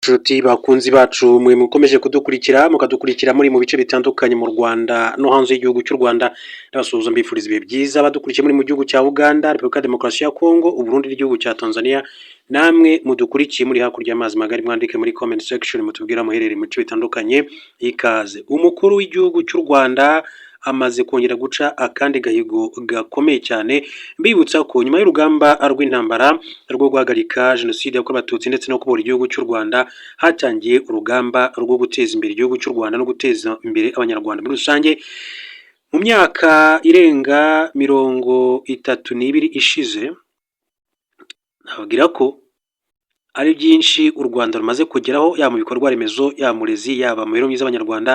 Nshuti bakunzi bacu, mwe mukomeje kudukurikira, mukadukurikira muri mu bice bitandukanye mu Rwanda no hanze y'igihugu cy'u Rwanda, ndabasuhuza, mbifuriza ibihe byiza. Badukurikiye muri mu gihugu cya Uganda, Repubulika ya Demokarasi ya Kongo, Uburundi n'igihugu cya Tanzania, namwe mudukurikiye muri hakurya y'amazi magari, mwandike muri comment section mutubwira muherereye mu bice bitandukanye. Ikaze. Umukuru w'igihugu cy'u Rwanda amaze kongera guca akandi gahigo gakomeye cyane. Mbibutsa ko nyuma y'urugamba rw'intambara rwo guhagarika Jenoside yakorewe Abatutsi ndetse no kubohora igihugu cy'u Rwanda, hatangiye urugamba rwo guteza imbere igihugu cy'u Rwanda no guteza imbere Abanyarwanda muri rusange. Mu myaka irenga 32 ishize, nababwira ko ari byinshi u Rwanda rumaze kugeraho, yaba mu bikorwa remezo, yaba mu burezi, yaba mu mibereho myiza y'Abanyarwanda,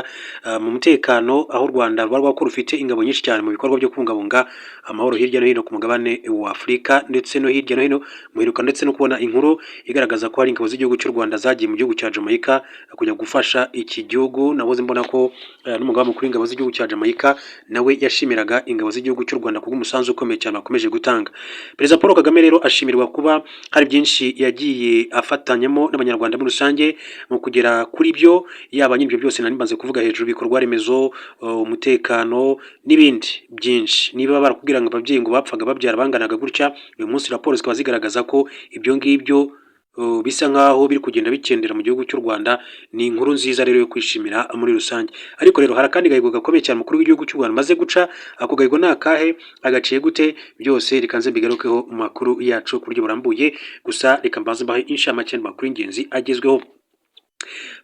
mu mutekano, aho u Rwanda rubarwa ko rufite ingabo nyinshi cyane mu bikorwa byo kubungabunga amahoro hirya no hino ku mugabane wa Afurika ndetse no hirya no hino. Muheruka ndetse no kubona inkuru igaragaza ko hari ingabo z'igihugu cy'u Rwanda zagiye mu gihugu cya Jamaica kujya gufasha iki gihugu. Nahoze mbona ko n'umugaba mukuru w'ingabo z'igihugu cya Jamaica nawe yashimiraga ingabo z'igihugu cy'u Rwanda kubw'umusanzu ukomeye cyane bakomeje gutanga. Perezida Paul Kagame rero ashimirwa kuba hari byinshi yagiye afatanyamo n'Abanyarwanda muri rusange mu kugera kuri byo, yaba nyine ibyo byose nari maze kuvuga hejuru, ibikorwa remezo, umutekano n'ibindi byinshi. Niba barakubwira ngo ababyeyi ngo bapfaga babyara banganaga gutya, uyu munsi raporo zikaba zigaragaza ko ibyo ngibyo bisa nkaho biri kugenda bikendera mu gihugu cy'u Rwanda, ni inkuru nziza rero yo kwishimira muri rusange. Ariko rero hari akandi gahigo gakomeye cyane umukuru w'igihugu cy'u Rwanda amaze guca. Ako gahigo ni akahe? Agaciye gute? Byose reka nze mbigarukeho mu makuru yacu ku buryo burambuye. Gusa reka mbanze mbahe inshamake y'amakuru y'ingenzi agezweho.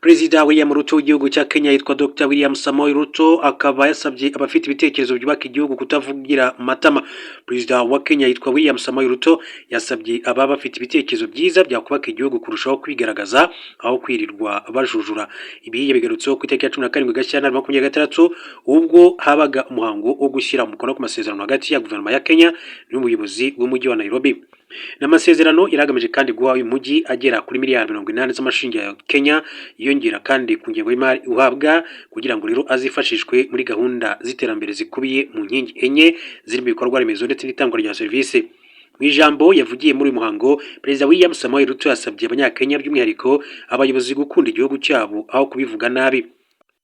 Perezida William Ruto w'igihugu cya Kenya yitwa Dr William Samoei Ruto, akaba yasabye abafite ibitekerezo byubaka igihugu kutavugira matama. Perezida wa Kenya yitwa William Samoei Ruto yasabye ababa bafite ibitekerezo byiza byakubaka igihugu kurushaho kwigaragaza aho kwirirwa bajujura. Ibi yabigarutseho ku itariki ya 17 Gashyantare 2026, ubwo habaga umuhango wo gushyira umukono ku masezerano hagati ya guverinoma ya Kenya n'ubuyobozi bw'umujyi wa Nairobi. Ni amasezerano yari agamije kandi guha uyu mujyi agera kuri miliyari 80 z'amashiringi ya Kenya, yiyongera kandi ku ngengo y'imari uhabwa, kugira ngo rero azifashishwe muri gahunda z'iterambere zikubiye mu nkingi enye zirimo ibikorwa remezo ndetse n'itangwa rya serivisi. Mu ijambo yavugiye muri uyu muhango, Perezida William Samoei Ruto yasabye Abanyakenya, by'umwihariko abayobozi, gukunda igihugu cyabo aho kubivuga nabi.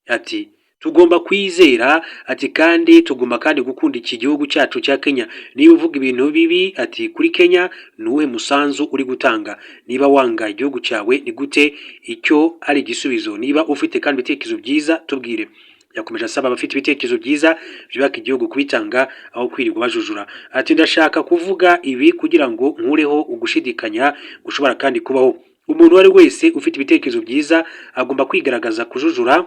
Ati: "Tugomba kwizera," ati, "kandi tugomba kandi gukunda iki gihugu cyacu cya Kenya. Niba uvuga ibintu bibi," ati, "kuri Kenya, ni uwuhe musanzu uri gutanga? Niba wanga igihugu cyawe, ni gute icyo ari igisubizo? Niba ufite kandi ibitekerezo byiza, tubwire." Yakomeje asaba abafite ibitekerezo byiza byubaka igihugu kubitanga aho kwirirwa bajujura. Ati: "Ndashaka kuvuga ibi kugira ngo nkureho ugushidikanya gushobora kandi kubaho. Umuntu uwo ari wese ufite ibitekerezo byiza agomba kwigaragaza. Kujujura,"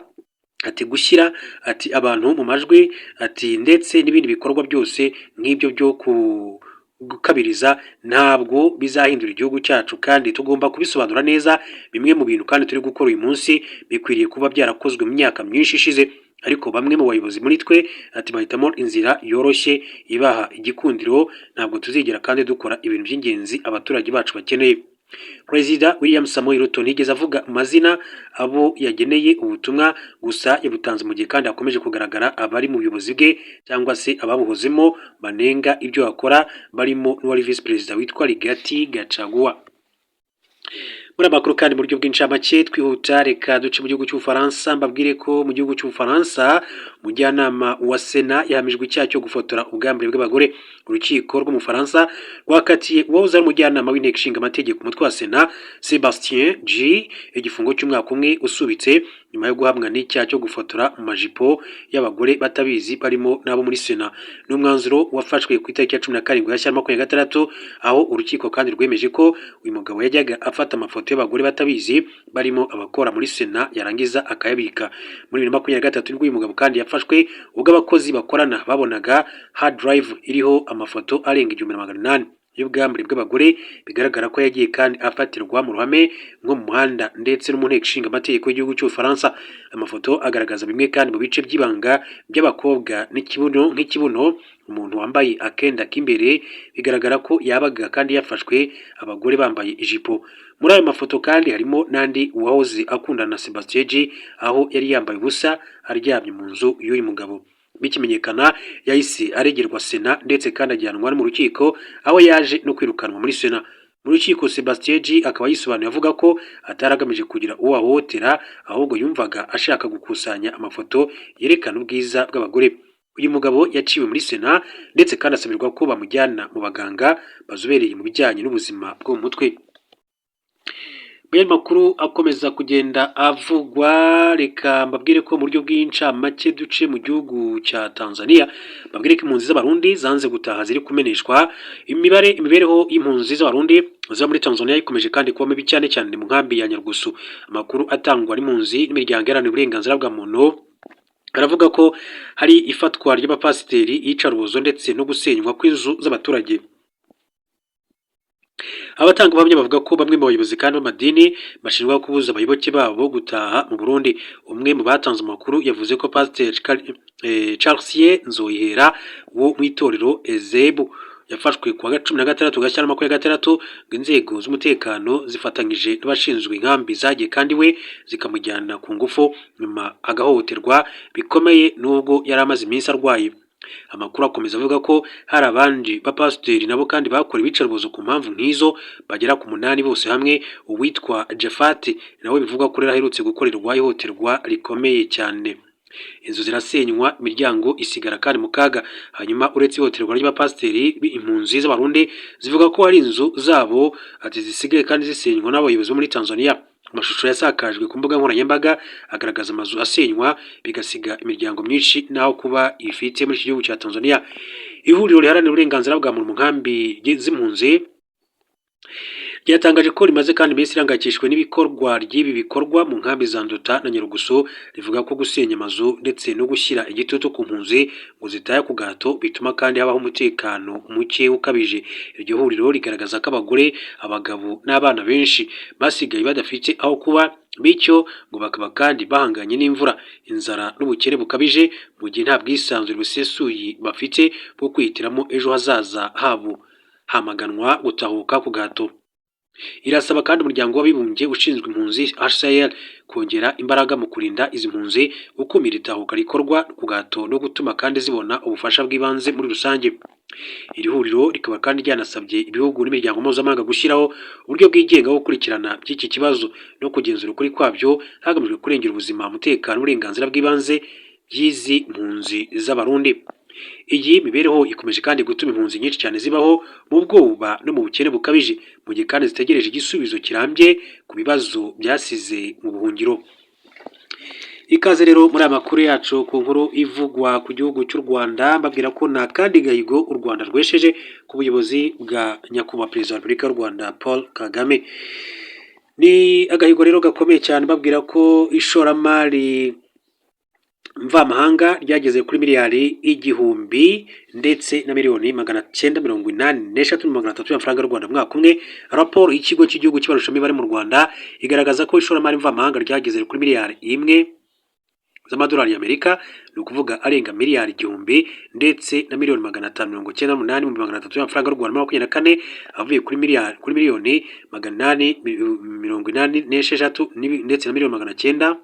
ati, "gushyira," ati, "abantu mu majwi," ati, "ndetse n'ibindi bikorwa byose nk'ibyo byo gukabiriza ntabwo bizahindura igihugu cyacu, kandi tugomba kubisobanura neza. Bimwe mu bintu kandi turi gukora uyu munsi bikwiriye kuba byarakozwe mu myaka myinshi ishize, ariko bamwe mu bayobozi muri twe," ati, "bahitamo inzira yoroshye ibaha igikundiro. Ntabwo tuzigera kandi dukora ibintu by'ingenzi abaturage bacu bakeneye." Perezida William Samoei Ruto ntiyigeze avuga amazina abo yageneye ubutumwa, gusa yabutanze mu gihe kandi hakomeje kugaragara abari mu buyobozi bwe cyangwa se ababuhozemo banenga ibyo bakora, barimo n'uwari visi perezida witwa Rigathi Gachagua. Muri amakuru kandi mu buryo bw'incamake twihuta, reka duce mu gihugu cy'Ubufaransa. Mbabwire ko mu gihugu cy'Ubufaransa umujyanama wa Sena yahamijwe icyaha cyo gufotora ubwambure bw'abagore. Urukiko rw'Umufaransa rwakatiye uwahoze ari umujyanama w'inteko ishinga amategeko, umutwe wa Sena, Sebastien G, igifungo cy'umwaka umwe usubitse, nyuma yo guhamwa n'icyaha cyo gufotora mu majipo y'abagore batabizi, barimo n'abo muri Sena. Ni umwanzuro wafashwe ku itariki ya 17 Gashyantare 2026, aho urukiko kandi rwemeje ko uyu mugabo yajyaga afata amafoto y'abagore batabizi, barimo abakora muri Sena, yarangiza akayabika. Muri 2023 nibwo uyu mugabo kandi yafashwe, ubwo abakozi bakorana babonaga hard drive iriho amafoto arenga 1800 y'ubwambure bw'abagore. Bigaragara ko yagiye kandi afatirwa mu ruhame, nko mu muhanda ndetse no mu nteko ishinga amategeko y'igihugu cy'Ubufaransa. Amafoto agaragaza bimwe kandi mu bice by'ibanga by'abakobwa n'ikibuno, nk'ikibuno, umuntu wambaye akenda k'imbere, bigaragara ko yabaga kandi yafashwe abagore bambaye ijipo. Muri ayo mafoto kandi harimo n'andi uwahoze akundana na Sebastien G, aho yari yambaye ubusa aryamye mu nzu y'uyu mugabo. Bikimenyekana yahise aregerwa Sena, ndetse kandi ajyanwa no mu rukiko, aho yaje no kwirukanwa muri Sena. Mu rukiko, Sebastien G akaba yisobanuye avuga ko atari agamije kugira uwo ahohotera, ahubwo yumvaga ashaka gukusanya amafoto yerekana ubwiza bw'abagore. Uyu mugabo yaciwe muri Sena, ndetse kandi asabirwa ko bamujyana mu baganga bazobereye mu bijyanye n'ubuzima bwo mu mutwe. Mu yandi makuru akomeza kugenda avugwa, reka mbabwire ko mu buryo bw'incamake duce mu gihugu cya Tanzania, mbabwire ko impunzi z'Abarundi zanze gutaha ziri kumeneshwa. Imibare, imibereho y'impunzi z'Abarundi ziba muri Tanzania ikomeje kandi kuba mibi, cyane cyane mu nkambi ya Nyarugusu. Amakuru atangwa n'impunzi n'imiryango iharanira uburenganzira bwa muntu aravuga ko hari ifatwa ry'abapasiteri, iyicarubozo ndetse no gusenywa kw'inzu z'abaturage. Abatangabuhamya bavuga ko bamwe mu bayobozi kandi b'amadini bashinjwa kubuza abayoboke babo gutaha mu Burundi. Umwe mu batanze amakuru yavuze ko Pasiteri Charles Nzoyihera wo mu itorero Ezebu yafashwe ku wa 16 Gashyantare 26, ngo inzego z'umutekano zifatanyije n'abashinzwe inkambi zagiye kandi we zikamujyana ku ngufu, nyuma agahohoterwa bikomeye nubwo yari amaze iminsi arwaye. Amakuru akomeza avuga ko hari abandi bapasiteri nabo kandi bakorewe iyicarubozo ku mpamvu nk'izo, bagera ku munani bose hamwe. Uwitwa Jafati nawe bivugwa ko rero aherutse gukorerwa ihohoterwa rikomeye cyane. Inzu zirasenywa, imiryango isigara kandi mu kaga. Hanyuma uretse ihohoterwa ry'abapasiteri, impunzi z'Abarundi zivuga ko hari inzu zabo ati zisigaye kandi zisenywa n'abayobozi bo muri Tanzania. Amashusho yasakajwe ku mbuga nkoranyambaga agaragaza amazu asenywa, bigasiga imiryango myinshi n'aho kuba ifite muri iki gihugu cya Tanzania. Ihuriro riharanira uburenganzira bwa muntu mu nkambi z'impunzi ryatangaje ko rimaze kandi iminsi ihangayikishijwe n'ibikorwa ry'ibi bikorwa mu nkambi za Nduta na Nyarugusu. Rivuga ko gusenya amazu ndetse no gushyira igitutu ku mpunzi ngo zitahe ku gahato bituma kandi habaho umutekano muke ukabije. Iryo huriro rigaragaza ko abagore, abagabo n'abana benshi basigaye badafite aho kuba, bityo ngo bakaba kandi bahanganye n'imvura, inzara n'ubukene bukabije, mu gihe nta bwisanzure busesuye bafite bwo kwihitiramo ejo hazaza habo. Hamaganwa gutahuka ku gahato. Irasaba kandi Umuryango w'Abibumbye ushinzwe impunzi, HCR, kongera imbaraga mu kurinda izi mpunzi, gukumira itahuka rikorwa ku gahato no gutuma kandi zibona ubufasha bw'ibanze muri rusange. Iri huriro rikaba kandi ryanasabye ibihugu n'imiryango mpuzamahanga gushyiraho uburyo bwigenga bwo gukurikirana by'iki kibazo no kugenzura ukuri kwabyo, hagamijwe kurengera ubuzima, umutekano n'uburenganzira bw'ibanze by'izi mpunzi z'Abarundi. Iyi mibereho ikomeje kandi gutuma impunzi nyinshi cyane zibaho mu bwoba no mu bukene bukabije, mu gihe kandi zitegereje igisubizo kirambye ku bibazo byasize mu buhungiro. Ikaze rero muri aya makuru yacu ku nkuru ivugwa ku gihugu cy'u Rwanda, mbabwira ko nta kandi gahigo u Rwanda rwesheje ku buyobozi bwa Nyakubahwa Perezida wa Repubulika y'u Rwanda Paul Kagame. Ni agahigo rero gakomeye cyane, mbabwira ko ishoramari mvamahanga ryageze kuri miliyari 1000 ndetse na miliyoni 983,300 y'amafaranga y'u Rwanda mu mwaka umwe. Raporo y'ikigo cy'igihugu cy'ibarurishamibare mu Rwanda igaragaza ko ishoramari mvamahanga ryageze kuri miliyari 1 z'amadolari y'Amerika, ni ukuvuga arenga miliyari 1000 ndetse na miliyoni 598,300 y'amafaranga y'u Rwanda muri 24, avuye kuri miliyari, kuri miliyoni 886 ndetse na miliyoni 900,900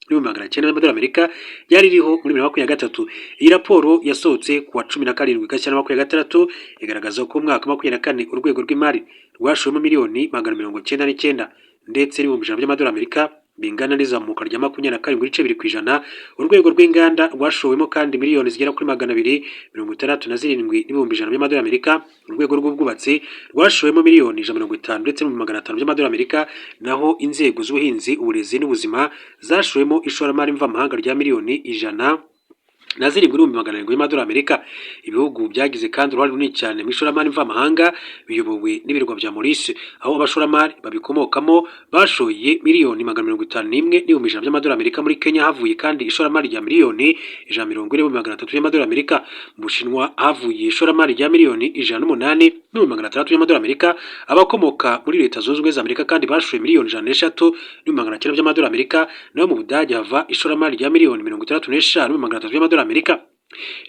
y'amadolari y'Amerika ryari ririho muri 2023. Iyi raporo yasohotse ku wa 17 Gashyantare 26 igaragaza ko mu mwaka wa 24 urwego rw'imari rwashowemo miliyoni 991,100,000 by'amadolari y'Amerika, bingana n'izamuka rya 27.2%. Urwego rw'inganda rwashowemo kandi miliyoni zigera kuri 267,100,000 by'amadolari y'Amerika. Urwego rw'ubwubatsi rwashowemo miliyoni 150 ndetse n'ibihumbi 500 by'amadolari y'Amerika, naho inzego z'ubuhinzi, uburezi n'ubuzima zashowemo ishoramari mvamahanga rya miliyoni 107,700,000 y'amadolari y'Amerika. Ibihugu byagize kandi uruhare runini cyane mu ishoramari mvamahanga biyobowe n'ibirwa bya Maurice, aho abashoramari babikomokamo bashoye miliyoni 551,100,000 by'amadolari y'Amerika. Muri Kenya havuye kandi ishoramari rya miliyoni 140,300 y'amadolari y'Amerika. Mu Bushinwa havuye ishoramari rya miliyoni 108,600 y'amadolari y'Amerika. Abakomoka muri Leta Zunze Ubumwe za Amerika kandi bashoye miliyoni 103,900,000 by'amadolari y'Amerika, naho mu Budage hava ishoramari rya miliyoni 65,300 by'amadolari y'Amerika.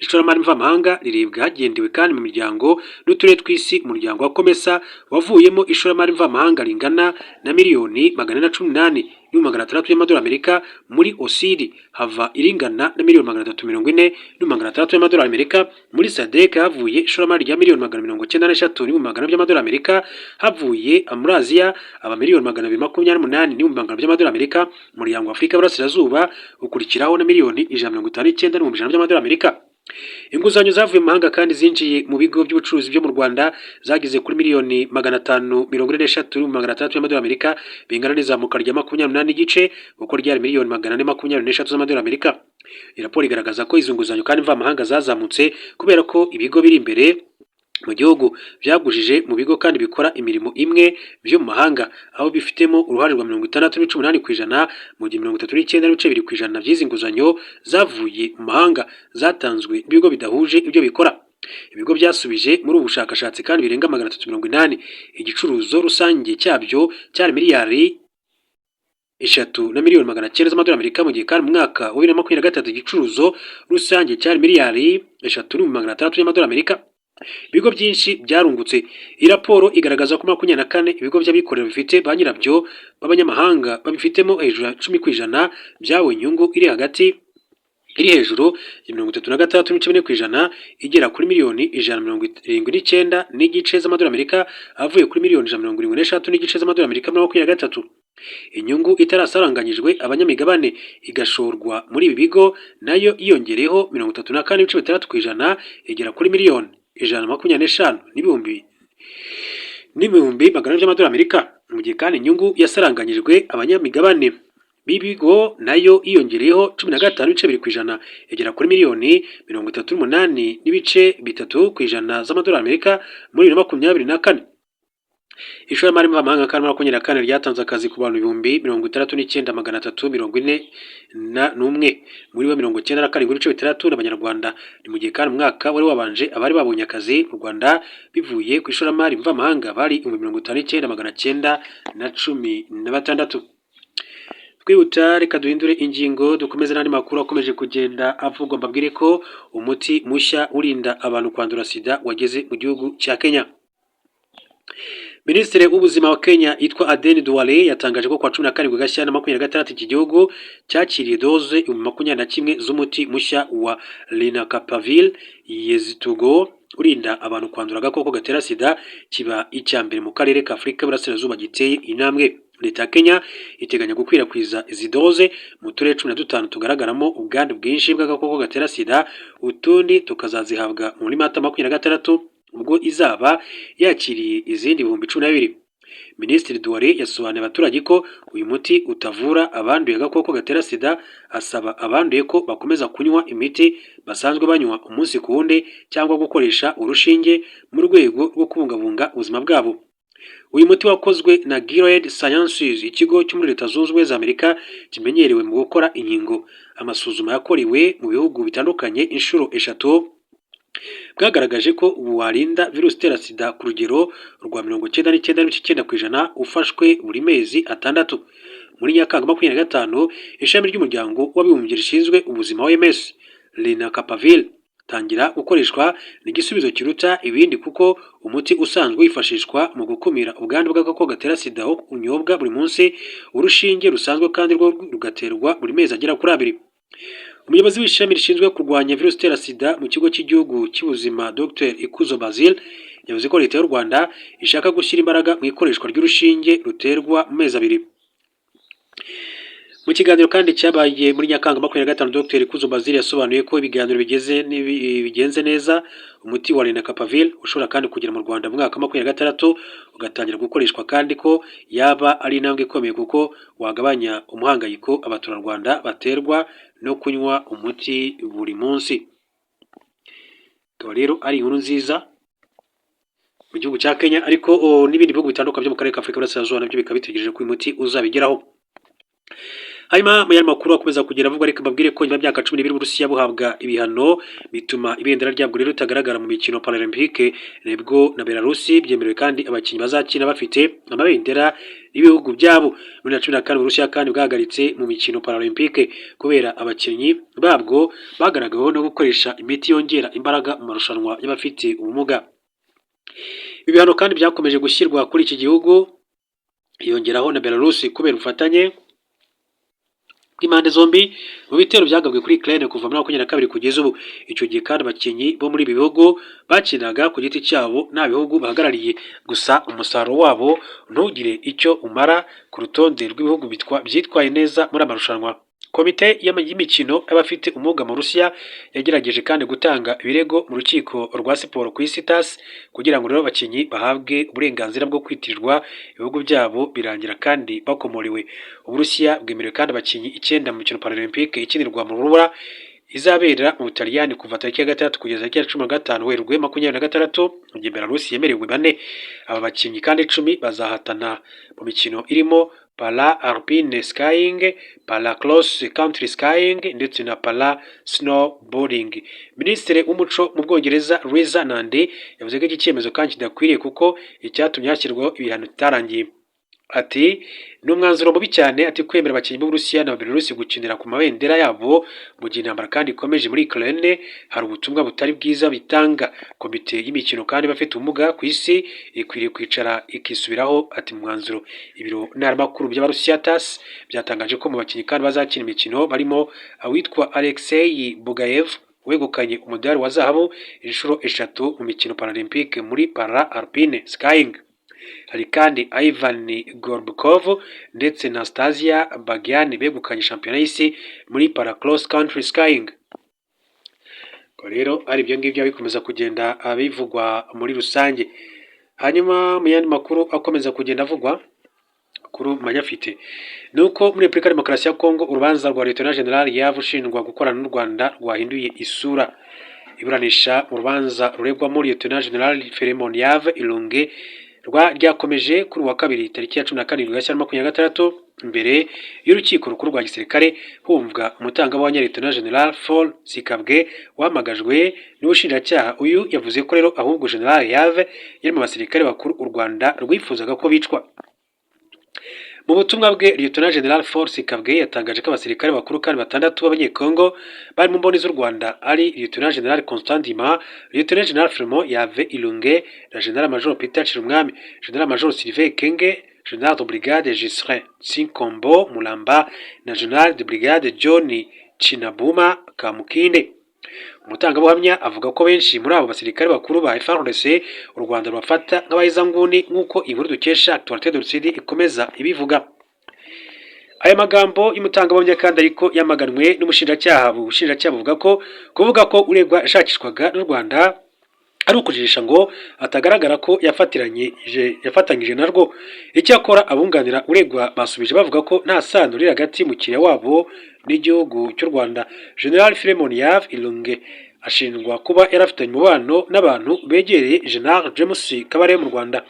Ishoramari mvamahanga rirebwa hagendewe kandi mu miryango n'uturere tw'isi. Umuryango wa COMESA wavuyemo ishoramari mvamahanga ringana na miliyoni 418. n'ibihumbi 600 y'amadolari Amerika. Muri OECD hava iringana na miliyoni 340,600 y'amadolari Amerika. Muri SADC havuye ishoramari rya miliyoni 994,400 by'amadolari Amerika. Havuye muri Aziya aba miliyoni 228,400 by'amadolari Amerika. Umuryango wa Afurika y'Uburasirazuba ukurikiraho na miliyoni 159,100 by'amadolari Amerika. Inguzanyo zavuye mu mahanga kandi zinjiye mu bigo by'ubucuruzi byo mu Rwanda zageze kuri miliyoni 543,600 y'amadolari Amerika, bingana n'izamuka rya 28 n'igice, kuko ryari miliyoni 423 z'amadolari Amerika. Iyi raporo igaragaza ko izo nguzanyo kandi mvamahanga zazamutse kubera ko ibigo biri imbere mu gihugu byagujije mu bigo kandi bikora imirimo imwe byo mu mahanga, aho bifitemo uruhare rwa 60.8%, mu gihe 39.2% by'izi nguzanyo zavuye mu mahanga zatanzwe n'ibigo bidahuje ibyo bikora. Ibigo byasubije muri ubu bushakashatsi kandi birenga 380, igicuruzo rusange cyabyo cyari miliyari 3 na miliyoni 900 z'amadolari Amerika, mu gihe kandi mu mwaka wa 2023 igicuruzo rusange cyari miliyari 3 n'ibihumbi 600 y'amadolari Amerika. Ibigo byinshi byarungutse. Iyi raporo igaragaza ko 24 ibigo by'abikorera bifite ba nyirabyo b'abanyamahanga babifitemo hejuru ya 10% byabonye inyungu iri hagati iri hejuru ya 36.4%, igera kuri miliyoni 179.5 z'amadolari Amerika, avuye kuri miliyoni 173.5 z'amadolari Amerika muri 23. Inyungu itarasaranganyijwe abanyamigabane igashorwa muri ibi bigo nayo yiyongereyeho 34.6%, igera kuri miliyoni 125 n'ibihumbi 400 by'amadolari Amerika, mu gihe kandi inyungu yasaranganyijwe abanyamigabane b'ibigo nayo yiyongereyeho 15.2%, igera kuri miliyoni 38.3% z'amadolari Amerika muri 2024. Ishoramari mvamahanga kandi muri 24 ryatanze akazi ku bantu 69,341, muri bo 97.6 n'Abanyarwanda. Ni mu gihe kandi umwaka wari wabanje abari babonye akazi mu Rwanda bivuye ku ishoramari mvamahanga bari 59,916. Twihuta, reka duhindure ingingo, dukomeze n'andi makuru akomeje kugenda avugwa. Mbabwire ko umuti mushya urinda abantu kwandura sida wageze mu gihugu cya Kenya. Minisitiri w'ubuzima wa Kenya yitwa Aden Duale yatangaje ko kwa 17 Gashyantare 26 iki gihugu cyakiriye doze 21,000 z'umuti mushya wa Lenacapavir Yeztugo urinda abantu kwandura agakoko gatera sida, kiba icya mbere mu karere ka Afurika y'Iburasirazuba giteye intambwe. Leta ya Kenya iteganya gukwirakwiza izi doze mu turere 15 tugaragaramo ubwandu bwinshi bw'agakoko gatera sida, utundi tukazazihabwa muri Mata 26, ubwo izaba yakiriye izindi 12,000. Minisitiri Duale yasobanuriye abaturage ko uyu muti utavura abanduye agakoko gatera sida, asaba abanduye ko bakomeza kunywa imiti basanzwe banywa umunsi ku wundi cyangwa gukoresha urushinge mu rwego rwo kubungabunga ubuzima bwabo. Uyu muti wakozwe na Gilead Sciences, ikigo cyo muri Leta Zunze Ubumwe za Amerika kimenyerewe mu gukora inkingo. Amasuzuma yakorewe mu bihugu bitandukanye inshuro eshatu bwagaragaje ko ubu warinda virusi itera sida ku rugero rwa 99.9% ufashwe buri mezi 6. Muri Nyakanga 25, ishami ry'Umuryango w'Abibumbye rishinzwe Ubuzima OMS Lenacapavir tangira gukoreshwa ni igisubizo kiruta ibindi, kuko umuti usanzwe wifashishwa mu gukumira ubwandu bw'agakoko gatera sida wo unyobwa buri munsi, urushinge rusanzwe kandi rwo rugaterwa buri mezi agera kuri 2. Umuyobozi w'ishami rishinzwe kurwanya virusi itera sida mu kigo cy'igihugu cy'ubuzima, Dr Ikuzo Basil, yavuze ko leta y'u Rwanda ishaka gushyira imbaraga mu ikoreshwa ry'urushinge ruterwa mu mezi 2. Mu kiganiro kandi cyabaye muri Nyakanga 25, Dr Ikuzo Basil yasobanuye ko ibiganiro bigeze bigenze neza, umuti wa Lenacapavir ushobora kandi kugera mu Rwanda mu mwaka wa 26 ugatangira gukoreshwa, kandi ko yaba ari intambwe ikomeye kuko wagabanya umuhangayiko abaturarwanda baterwa no kunywa umuti buri munsi. Ikaba rero ari inkuru nziza mu gihugu cya Kenya, ariko n'ibindi bihugu bitandukanye byo mu karere ka Afurika y'Iburasirazuba nabyo bikaba bitegereje ko uyu muti uzabigeraho. Hanyuma mu yandi makuru akomeza kugenda avugwa, reka mbabwire ko nyuma y'imyaka 12 Uburusiya buhabwa ibihano bituma ibendera ryabwo rero ritagaragara mu mikino Paralympique, nibwo na Belarusi byemerewe kandi abakinnyi bazakina bafite amabendera y'ibihugu byabo. Muri 2014 Uburusiya kandi bwahagaritse mu mikino Paralympique kubera abakinnyi babwo bagaragaweho no gukoresha imiti yongera imbaraga mu marushanwa y'abafite ubumuga. Ibi bihano kandi byakomeje gushyirwa kuri iki gihugu, hiyongeraho na Belarusi kubera ubufatanye Bw'impande zombi mu bitero byagabwe kuri Ukraine kuva muri 22 kugeza ubu. Icyo gihe kandi abakinnyi bo muri ibi bihugu bakinaga ku giti cyabo, nta bihugu bahagarariye, gusa umusaruro wabo ntugire icyo umara ku rutonde rw'ibihugu byitwaye neza muri amarushanwa. Komite y'imikino y'abafite ubumuga mu Burusiya yagerageje kandi gutanga ibirego mu rukiko rwa siporo ku isi, TAS, kugira ngo rero abakinnyi bahabwe uburenganzira bwo kwitirirwa ibihugu byabo, birangira kandi bakomorewe. Uburusiya bwemerewe kandi abakinnyi icyenda mu mikino Paralympique ikinirwa mu rubura izabera mu Butaliyani kuva tariki ya 6 kugeza tariki ya 15 Werurwe 26, mu gihe Belarus yemerewe bane. Aba bakinnyi kandi 10 bazahatana mu mikino irimo para alpine skiing, para cross country skiing ndetse na para snowboarding. Minisitiri w'umuco mu Bwongereza, Lisa Nandy, yavuze ko iki cyemezo kandi kidakwiriye kuko icyatumye hashyirwaho ibihano kitarangiye. Ati: "Ni umwanzuro mubi cyane." Ati: "Kwemera abakinnyi b'Uburusiya na Belarus gukinira ku mabendera yabo mu gihe intambara kandi ikomeje muri Ukraine, hari ubutumwa butari bwiza bitanga. Komite y'imikino kandi bafite ubumuga ku isi ikwiriye kwicara ikisubiraho." Ati mu mwanzuro, ibiro ntaramakuru by'Abarusiya TASS byatangaje ko mu bakinnyi kandi bazakina imikino barimo awitwa Alexei Bugayev, wegukanye umudari wa zahabu inshuro eshatu mu mikino Paralympique muri para alpine skiing. Hari kandi Ivan Gorbkov ndetse na Anastasia Bagian begukanye shampiyona y'isi muri para cross country skiing. Rero ari ibyo ngibyo bikomeza kugenda bivugwa muri rusange. Hanyuma mu yandi makuru akomeza kugenda avugwa kuri manyafite ni uko muri Repubulika Demokarasi ya Kongo urubanza rwa Lieutenant General Yav ushinjwa gukorana n'u Rwanda rwahinduye isura. Iburanisha mu rubanza ruregwamo Lieutenant General Philemon Yav Ilunge ryakomeje kuri uwa kabiri tariki ya 17 Gashyantare 26 imbere y'urukiko rukuru rwa gisirikare, humvwa umutangabuhamya Lieutenant General Fall Sikabwe wahamagajwe n'ubushinjacyaha. Uyu yavuze ko rero ahubwo General Yave yari mu basirikare bakuru u Rwanda rwifuzaga ko bicwa. Mu butumwa bwe, Lieutenant General Fall Sikabwe yatangaje ko abasirikare bakuru kandi batandatu b'Abanyekongo bari mu mboni z'u Rwanda ari Lieutenant General Constant Ndima, Lieutenant General Philemon Yave Ilunge na General Major Peter Cirumwami, General Major Sylvain Ekenge, General de Brigade Ghislain Tsinkombo Mulamba na General de Brigade John Chinabuma Kamukinde. Umutangabuhamya avuga ko benshi muri abo basirikare bakuru ba FARDC u Rwanda rubafata nk'abahezanguni, nk'uko inkuru dukesha Actualité de Sud ikomeza ibivuga. Aya magambo y'umutangabuhamya kandi ariko yamaganwe n'umushinjacyaha. Ubushinjacyaha buvuga ko kuvuga ko uregwa yashakishwaga n'u Rwanda ari ukujijisha, ngo atagaragara ko yafatanyije narwo. Icyakora abunganira uregwa basubije bavuga ko nta sano riri hagati y'umukiriya wabo n'igihugu cy'u Rwanda. General Philemon Yav Ilunge ashinjwa kuba yarafitanye umubano n'abantu begereye General James Kabarebe mu Rwanda.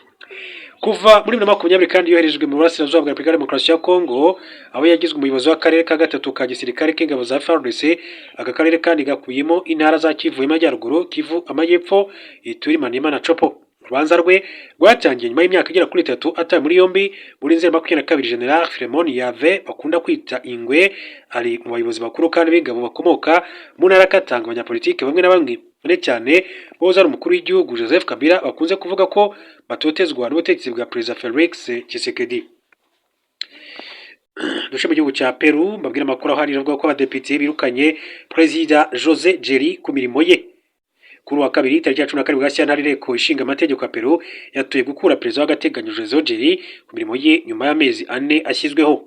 Kuva muri 2020 kandi yoherejwe mu burasirazuba bwa Repubulika ya Demokarasi ya Kongo, aho yagizwe umuyobozi w'akarere ka gatatu ka gisirikare k'ingabo za FARDC. Aka karere kandi gakubiyemo intara za Kivu y'Amajyaruguru, Kivu Amajyepfo, Ituri, Maniema na Tshopo. Urubanza rwe rwatangiye nyuma y'imyaka igera kuri 3 atawe muri yombi muri Nzeri 22. General Philemon Yave bakunda kwita Ingwe ari mu bayobozi bakuru kandi b'ingabo bakomoka mu ntara Katanga abanyapolitike bamwe na bamwe, cyane cyane boza ari umukuru w'igihugu Joseph Kabila, bakunze kuvuga ko batotezwa n'ubutegetsi bwa Perezida Felix Tshisekedi. Duce mu gihugu cya Peru, mbabwira amakuru ahari avuga ko abadepite birukanye Perezida Jose Jeri ku mirimo ye. Kuri uwa kabiri tariki ya 17 Gashyantare, Inteko Ishinga Amategeko ya Peru yatoye gukura perezida w'agateganyo Jose Jeri ku mirimo ye nyuma y'amezi 4 ashyizweho.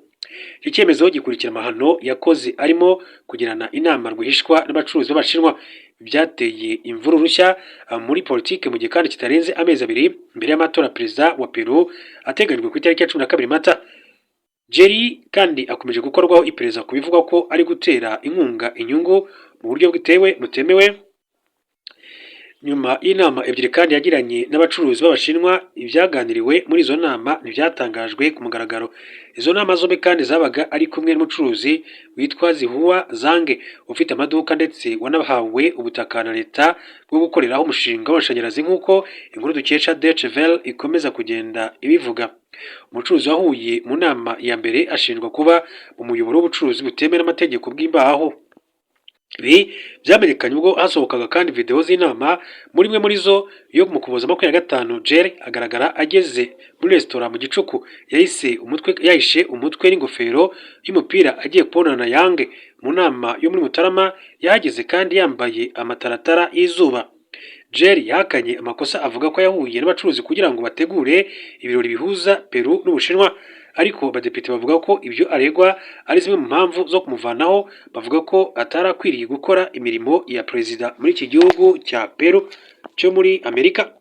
Iki cyemezo gikurikira amahano yakoze arimo kugirana inama rwihishwa n'abacuruzi b'Abashinwa, byateye imvururu nshya muri politiki, mu gihe kandi kitarenze amezi 2 mbere y'amatora perezida wa Peru ateganyijwe ku itariki ya 12 Mata. Jeri kandi akomeje gukorwaho iperereza ku bivugwa ko ari gutera inkunga inyungu mu buryo butewe butemewe, nyuma y'inama ebyiri kandi yagiranye n'abacuruzi b'Abashinwa. Ibyaganiriwe muri izo nama ntibyatangajwe ku mugaragaro. Izo nama zombi kandi zabaga ari kumwe n'umucuruzi witwa Zihuwa Zange, ufite amaduka ndetse wanahawe ubutaka na leta bwo gukoreraho umushinga w'amashanyarazi, nk'uko inkuru dukesha Deutsche Welle ikomeza kugenda ibivuga. Umucuruzi wahuye mu nama ya mbere ashinjwa kuba umuyoboro w'ubucuruzi butemewe n'amategeko bw'imbaho. Ibi byamenyekanye ubwo hasohokaga kandi video z'inama, muri imwe muri zo yo mu Kuboza 25, Jerry agaragara ageze muri resitora mu gicuku, yahise umutwe, yahishe umutwe n'ingofero y'umupira, agiye kubonana na Yang mu nama yo muri Mutarama. Yahageze kandi yambaye amataratara y'izuba. Jerry yahakanye amakosa, avuga ko yahuye n'abacuruzi kugira ngo bategure ibirori bihuza Peru n'Ubushinwa, ariko abadepite bavuga ko ibyo aregwa ari zimwe mu mpamvu zo kumuvanaho. Bavuga ko atari akwiriye gukora imirimo ya perezida muri iki gihugu cya Peru cyo muri Amerika.